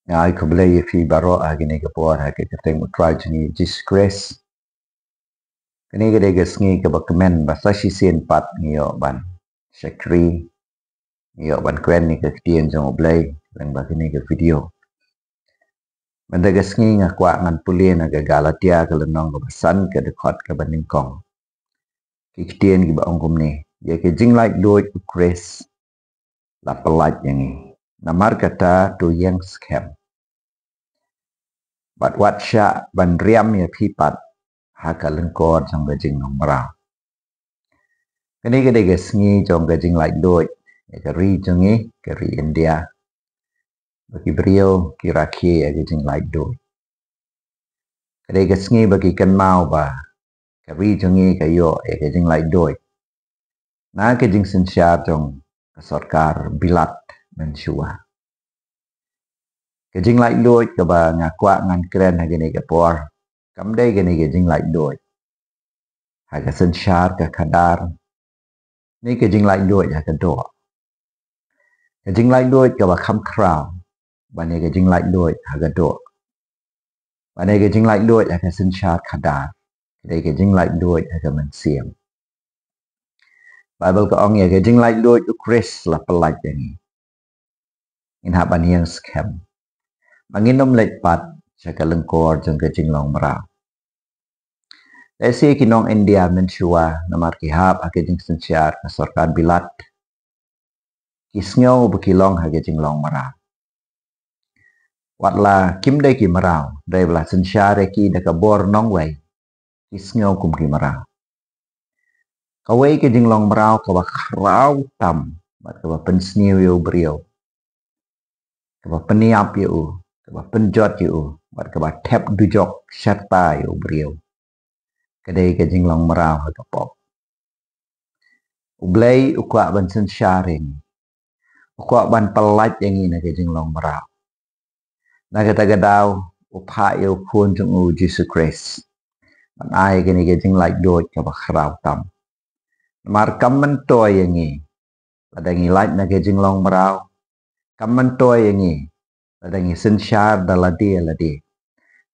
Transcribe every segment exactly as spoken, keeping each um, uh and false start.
Nga ai khublei ïa phi baroh ha kane ka por ha ka kyrteng U Trai jong ngi Jisu Khrist. Kane ka dei ka sngi kaba kmen ba sa shisien pat ngi ïoh ban shakri, ngi ïoh ban kren ïa ka ktien jong U Blei lyngba kane ka video. Mynta ka sngi nga kwah ngan pule na ka Galatia ka lynnong kaba san ka dkhot kaba nyngkong. Ki ktien kiba ong kumne: Ïa ka jinglaitluid U Khrist la pyllait ïa ngi. Namar kata to ïeng skhem, bad wat shah ban riam ïa phi pat ha ka lyngkor jong ka jinglong mraw. Kane ka dei ka sngi jong ka jinglaitluid ïa ka ri jong ngi, ka ri India. Ba ki briew ki rakhe ïa ka jinglaitluid. Ka dei ka sngi ba ki kynmaw ba ka ri jong ngi ka ïoh ïa ka jinglaitluid na ka jingsynshar jong ka sorkar Bilat mynshuwa. Ka jinglaitluid kaba nga kwah ngan kren ha kane ka por kam dei kane ka jinglaitluid ha ka synshar ka khadar, ne ka jinglaitluid ha ka doh. Ka jinglaitluid kaba kham khraw ban ïa ka jinglaitluid ha ka doh, ban ïa ka jinglaitluid ha ka synshar khadar, ka dei ka jinglaitluid ha ka mynsiem. Baibl ka ong ïa ka jinglaitluid U Khrist la pyllait ïa ngi. Ngin hap ban ïeng skhem. Ba ngin ym leit pat sha ka lyngkor jong ka jinglong mraw. Lehse ki nong India mynshuwa namar ki hap ha ka jingsynshar ka sorkar Bilat, ki sngew ba ki long ha ka jinglong mraw. Wat la kim dei ki mraw, dei ba la synshar ïa ki da ka bor nongwei, ki sngew kum ki mraw. Kawei ka jinglong mraw kaba khraw tam bad kaba pynsniew ïa u briew, kaba pynïap ïa u, kaba pynjot ïa u, bad kaba thep dujok sharta ïa u briew, ka dei ka jinglong mraw ha ka pop. U Blei u kwah ban synshar ïa ngi, u kwah ban pyllait ïa ngi na ka jinglong mraw. Na kata ka daw u phah ïa u Khun jong u Jisu Khrist ban ai kane ka jinglaitluid kaba khraw tam. Namar kam myntoi ïa ngi lada ngi lait na ka jinglong mraw. Kam myntoi ïa ngi lada ngi synshar da lade lade.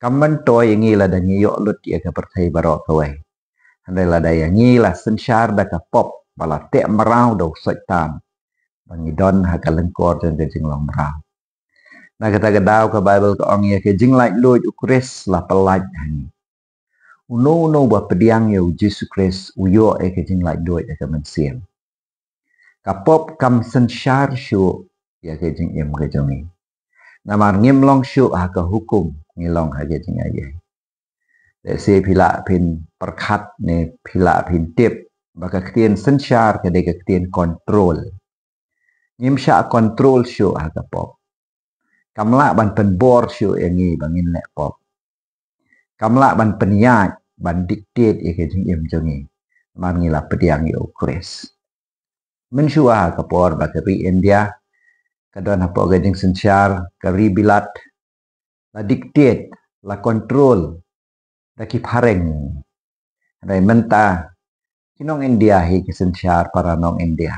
Kam myntoi ïa ngi lada ngi ïoh lut ïa ka pyrthei baroh kawei. Hynrei lada ïa ngi la synshar da ka pop ba la teh mraw da u Soitan, ba ngi don ha ka lyngkor jong ka jinglong mraw. Na kata ka daw ka Baibl ka ong ïa ka jinglaitluid U Khrist la pyllait ha ngi. Uno uno ba pdiang ïa u Jisu Khrist u ïoh ïa ka jinglaitluid ha ka mynsiem. Ka pop kam synshar shuh ïa ka jingim ka jong ngi. Namar ngim long shuh ha ka hukum, ngi long ha ka jingaiei. Lehse phi lah phin pyrkhat ne phi lah phin tip ba ka ktien synshar ka dei ka ktien control. Ngim shah control shuh ha ka pop. Kam lah ban pynbor shuh ïa ngi ba ngin leh pop. Kam lah ban pynïaid, ban dictate ïa ka jingim jong ngi. Namar ngi la pdiang ïa u Khrist. Mynshuwa ha ka por ba ka ri India ka don hapoh ka jingsynshar, ka ri Bilat la dictate, la control da ki phareng. Hynrei mynta ki nong India hi ki synshar para nong India.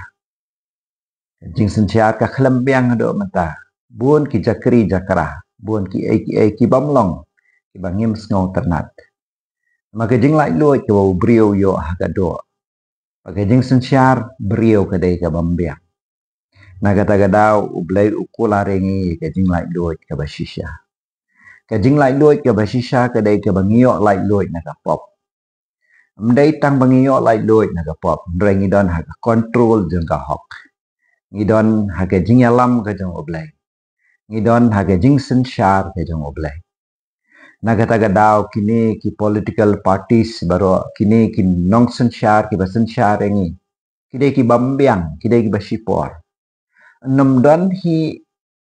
Ka jingsynshar ka khlem biang haduh mynta. Bun ki jakri jakra, bun kiei kiei ki bym long, kiba ngim sngewtynnat. Namar ka jinglaitluid kaba u briew u ïoh ha ka doh, bad ka jingsynshar briew ka dei ka bym biang. Na kata ka daw U Blei u kular ïa ngi ka jinglaitluid kaba shisha. Ka jinglaitluid kaba shisha ka dei kaba ngi ïoh laitluid na ka pop. Ym dei tang ba ngi ïoh laitluid na ka pop, hynrei ngi don ha ka control jong ka hok. Ngi don ha ka jingïalam ka jong U Blei. Ngi don ha ka jingsynshar ka jong U Blei. Na kata ka daw kine ki political parties baroh, kine ki nongsynshar kiba synshar ïa ngi, ki dei ki bym biang, ki dei kiba shipor. Ym don hi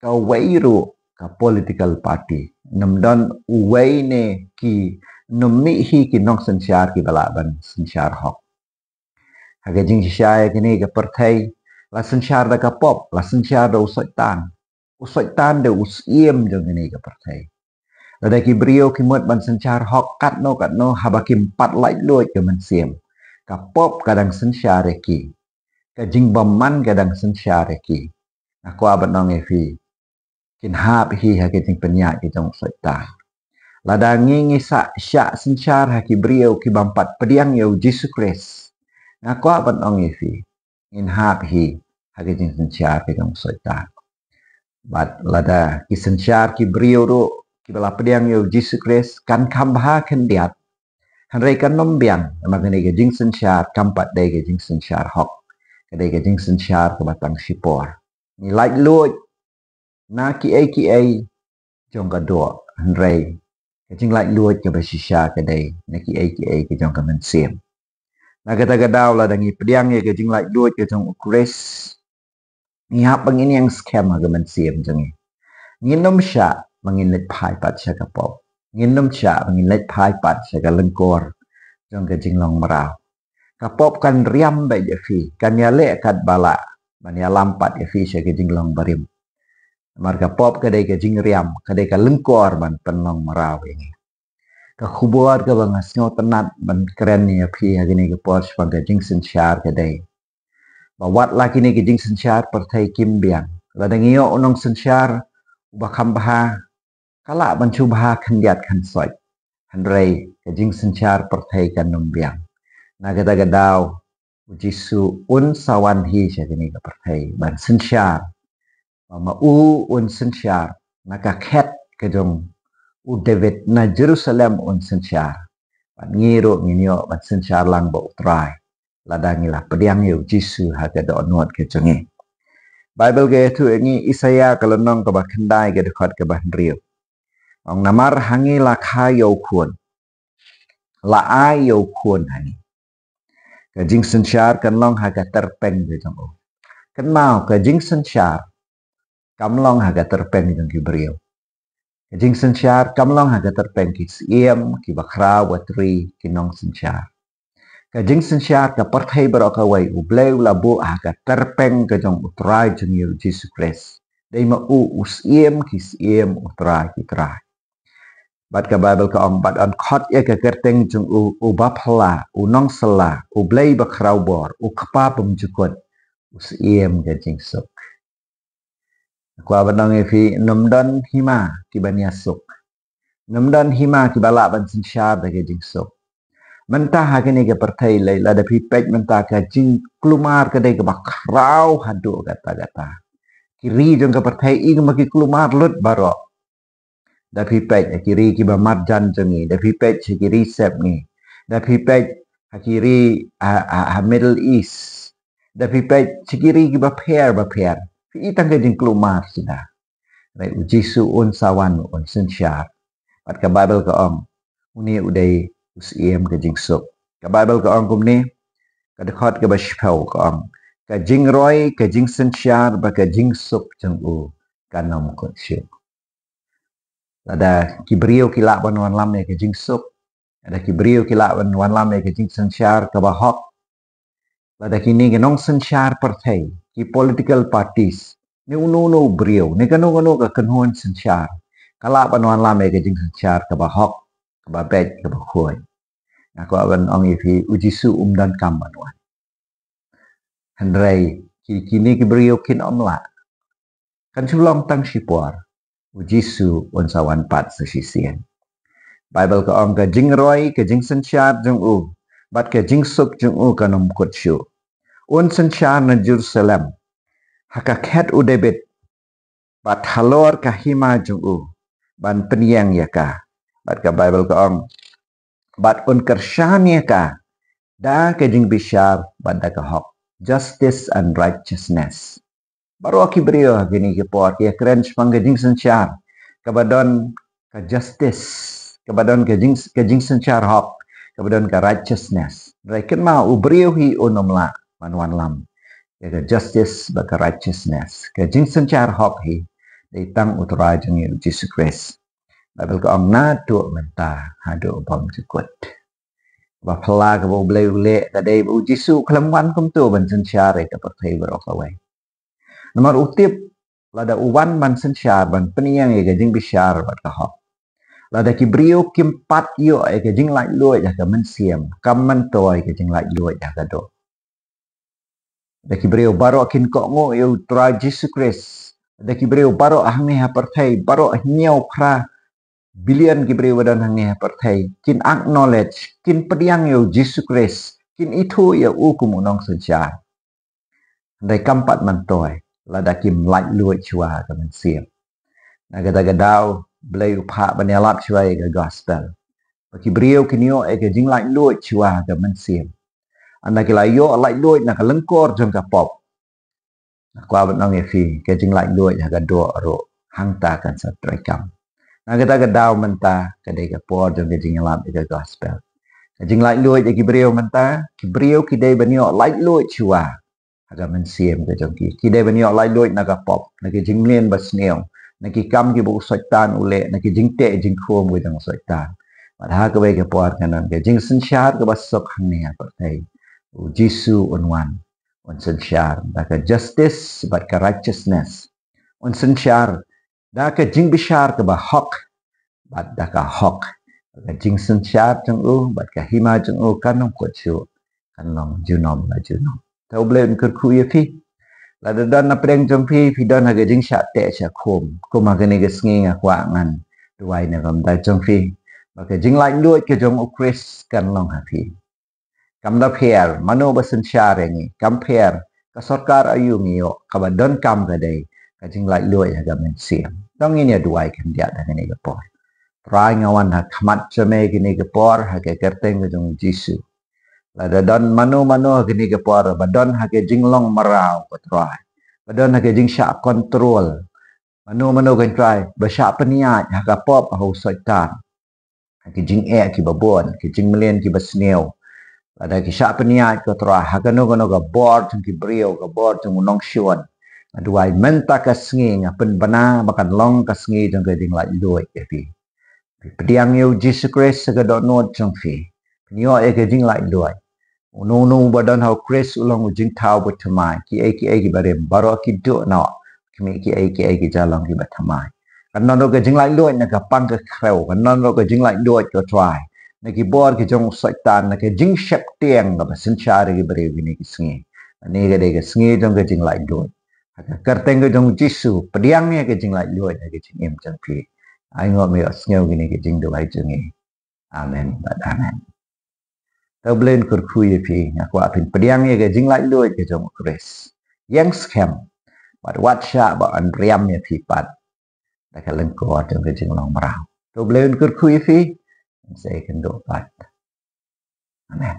kawei ruh ka political party, ym don uwei ne ki, ym mih hi ki nongsynshar kiba lah ban synshar hok. Ha ka jingshisha ïa kane ka pyrthei la synshar da ka pop, la synshar da u Soitan. U Soitan dei u syiem jong kane ka pyrthei. Lada ki briew ki mut ban synshar hok katno katno, haba kim pat laitluid ka mynsiem, ka pop ka dang synshar ïa ki. Ka jingbymman ka dang synshar ïa ki. Nga kwah ban ong ïa phi, kin hap hi ha ka jingpynïaid ka jong u Soitan. Lada ngi ngi sa shah synshar ha ki briew ki bym pat pdiang ïa u Jisu Khrist, nga kwah ban ong ïa phi, ngin hap hi ha ka jingsynshar ka jong u Soitan. Bad lada ki synshar ki briew ruh kiba la pdiang ïa u Jisu Khrist, kan kham bha khyndiat. Hynrei kan ym biang, namar kane ka jingsynshar kam pat dei ka jingsynshar hok. Ka dei ka jingsynshar kaba tang shipor. Ngi laitluid na kiei kiei jong ka doh, hynrei ka jinglaitluid kaba shisha ka dei na kiei kiei ka jong ka mynsiem. Na kata ka daw, lada ngi pdiang ïa ka jinglaitluid ka jong u Khrist, ngi hap ba ngin ïeng skhem ha ka mynsiem jong ngi. Ngin ym shah ba ngin leit phai pat sha ka pop. Ngin ym shah ba ngin leit phai pat sha ka lyngkor jong ka jinglong mraw. Ka pop kan riam beit ïa phi, kan ïaleh katba lah ban ïalam pat ïa phi sha ka jinglong barim. Namar ka pop ka dei ka jingriam, ka dei ka lyngkor ban pynlong mraw ïa ngi. Ka khubor kaba nga sngewtynnat ban kren ïa phi ha kane ka por shaphang ka jingsynshar ka dei ba wat la kine ki jingsynshar pyrthei kim biang, lada ngi ïoh u nongsynshar uba kham bha, ka lah ban shu bha khyndiat khynsoit. Hynrei ka jingsynshar pyrthei kan ym biang. Na kata ka daw, u Jisu un sa wan hi sha kane ka pyrthei ban synshar. Ba ma u un synshar na ka khet ka jong u David, na Jerusalem un synshar. Bad ngi ruh ngin ïoh ban synshar lang bad u Trai lada ngi la pdiang ïa u Jisu ha ka dohnud ka jong ngi. Baibl ka ïathuh ïa ngi, Isaïah ka lynnong kaba khyndai ka dkhot kaba hynriew. Ong, namar ha ngi la kha ïa u khun, la ai ïa u khun ha ngi. Ka jingsynshar kan long ha ka tyrpeng ka jong u. Kynmaw, ka jingsynshar kam long ha ka tyrpeng jong ki briew. Ka jingsynshar kam long ha ka tyrpeng ki syiem, ki bakhraw batri, ki nongsynshar. Ka jingsynshar ka pyrthei baroh kawei, U Blei u la buh ha ka tyrpeng ka jong u Trai jong ngi u Jisu Khrist. Dei ma u u Syiem ki syiem, u Trai ki trai. Bad ka Baibl ka ong, bad yn khot ïa ka kyrteng jong u, u Baphala, u Nongsylla, U Blei Bakhrawbor, u Kpa Bymjukut, u Syiem ka Jingsuk. Kwah ban ong ïa phi, ym don hima kiba ïasuk. Ym don hima kiba lah ban synshar da ka jingsuk. Mynta ha kane ka pyrthei lei, lada phi peit mynta ka jingkulmar ka dei kaba khraw haduh katta katta. Ki ri jong ka pyrthei i ma ki kulmar lut baroh. Da phi peit ha ki ri kiba marjan jong ngi, da phi peit ha ki ri sep ngi, da phi peit ha ki ri ha, ha, ha Middle East, da phi peit ha ki ri kiba pher ba pher. Phi i tang ka jingkulmar sida. Hynrei u Jisu un sa wan un synshar. Bad ka Baibl ka ong, une u dei u Syiem ka Jingsuk. Ka Baibl ka ong kumne, ka dkhot kaba shiphew ka ong, ka jingroi, ka jingsynshar bad ka jingsuk jong u kan ym kut shuh. Lada ki briew ki lah ban wanlam ïa ka jingsuk, lada ki briew ki lah ban wanlam ïa ka jingsynshar kaba hok, lada kine ki nongsynshar pyrthei, ki political parties, ne uno uno u briew, ne kano kano ka kynhun synshar, ka lah ban wanlam ïa ka jingsynshar kaba hok, kaba beit, kaba khuid, nga kwah ban ong ïa phi, u Jisu um donkam ban wan. Hynrei ki, kine ki briew kin ym lah. Kan shu long tang shipor, u Jisu un sa wan pat sa shisien. Baibl ka ong, ka jingroi, ka jingsynshar jong u bad ka jingsuk jong u kan ym kut shuh. Un synshar na Jerusalem, ha ka khet u David, bad halor ka hima jong u, ban pynïeng ïa ka. Bad ka Baibl ka ong, bad un kyrshan ïa ka da ka jingbishar bad da ka hok. Justice and righteousness. Baroh ki briew ha kine ki por ki ïakren shaphang ka jingsynshar kaba don ka justice, kaba don ka jing, ka jingsynshar hok, kaba don ka righteousness. Hynrei kynmaw, u briew hi un ym lah ban wanlam ïa ka justice bad ka righteousness. Ka jingsynshar hok hi dei tang u Trai jong ngi u Jisu Khrist. Baibl ka ong, naduh mynta haduh bymjukut. Ba phylla kaba U Blei u leh ka dei ba u Jisu u khlem wan kumto ban synshar ïa ka pyrthei baroh kawei. Namar u tip, lada u wan ban synshar, ban pynïeng ïa ka jingbishar bad ka hok, lada ki briew kim pat ïoh ïa ka jinglaitluid ha ka mynsiem, kam myntoi ka jinglaitluid ha ka doh. Lada ki briew baroh kin kohnguh ïa u Trai Jisu Khrist, Da ki briew baroh hangne ha pyrthei, baroh hynñiew phra billion ki briew ba don hangne ha pyrthei kin acknowledge, kin pdiang ïa u Jisu Khrist, kin ithuh ïa u kum u nongsynshar. Hynrei kam pat myntoi lada kim laitluid shuwa ha ka mynsiem. Na kata ka daw, Blei u phah ban ïalap shuwa ïa ka gospel, ba ki briew kin ïoh ïa ka jinglaitluid shuwa ha ka mynsiem. Haba ki la ïoh laitluid na ka lyngkor jong ka pop, nga kwah ban ong ïa phi, ka jinglaitluid ha ka doh ruh hangta kan sa treikam. Na kata ka daw mynta ka dei ka por jong ka jingïalap ïa ka gospel. Ka jinglaitluid ïa ki briew mynta, ki briew ki dei ban ïoh laitluid shuwa ha ka mynsiem ka jong ki. Ki dei ban ïoh laitluid na ka pop, na ki jingmlien basniew, na ki kam kiba u Soitan u leh, na ki jingteh jingkhum ka jong u Soitan. Bad ha kawei ka por kan don ka jingsynshar kaba suk hangne ha pyrthei. U Jisu un wan, un synshar da ka justice bad ka righteousness. Un synshar da ka jingbishar kaba hok, bad da ka hok. Ka jingsynshar jong u bad ka hima jong u kan ym kut shuh, kan long junom la junom. To U Blei un kyrkhu ïa phi. Lada don na pdeng jong phi, phi don ha ka jingshah teh shah khum, kum ha kane ka sngi, nga kwah ngan duwai na ka bynta jong phi, ba ka jinglaitluid ka jong u Khrist kan long ha phi. Kam da pher mano ba synshar ïa ngi, kam pher ka sorkar aïu ngi ïoh, kaba donkam ka dei ka jinglaitluid ha ka mynsiem. To ngin ïa duwai khyndiat ha kane ka por. Trai, nga wan ha khmat jong me kane ka por ha ka kyrteng ka jong u Jisu. Lada don mano mano ha kane ka por ba don ha ka jinglong mraw, ko Trai, ba don ha ka jingshah kontrol, mano mano, ko Trai, ba shah pynïaid ha ka pop, ha u Soitan, ha ki jingeh kiba bun, ki jingmlien kiba sniew, lada ki shah pynïaid, ko Trai, ha kano kano ka bor jong ki briew, ka bor jong u nongshun, nga duwai mynta ka sngi, nga pynbna ba kan long ka sngi jong ka jinglaitluid ïa phi. Phi pdiang ïa u Jisu Khrist ha ka dohnud jong phi, phin ïoh ïa ka jinglaitluid. Uno uno uba don ha u Khrist u long u jingthaw bad thymmai. Kiei kiei kiba rim baroh ki duh noh, khmih, kiei kiei ki jia long kiba thymmai. Kan don ruh ka jinglaitluid na ka pang ka khrew, kan don ruh ka jinglaitluid, ko Trai, na ki bor ki jong u Soitan, na ka jingsheptieng kaba synshar ïa ki briew kine ki sngi. Kane ka dei ka sngi jong ka jinglaitluid. Ha ka kyrteng ka jong u Jisu, pdiang ïa ka jinglaitluid ha ka jingim jong phi. Ai nguh, me ïohsngew kine ki jingduwai jong ngi. Amen bad amen. To U Blei un kyrkhu ïa phi. Nga kwah phin pdiang ïa ka jinglaitluid ka jong u Khrist, ïeng skhem, bad wat shah ba un riam ïa phi pat da ka lyngkor jong ka jinglong mraw. To U Blei un kyrkhu ïa phi. Ngin sa ïakynduh pat. Amen.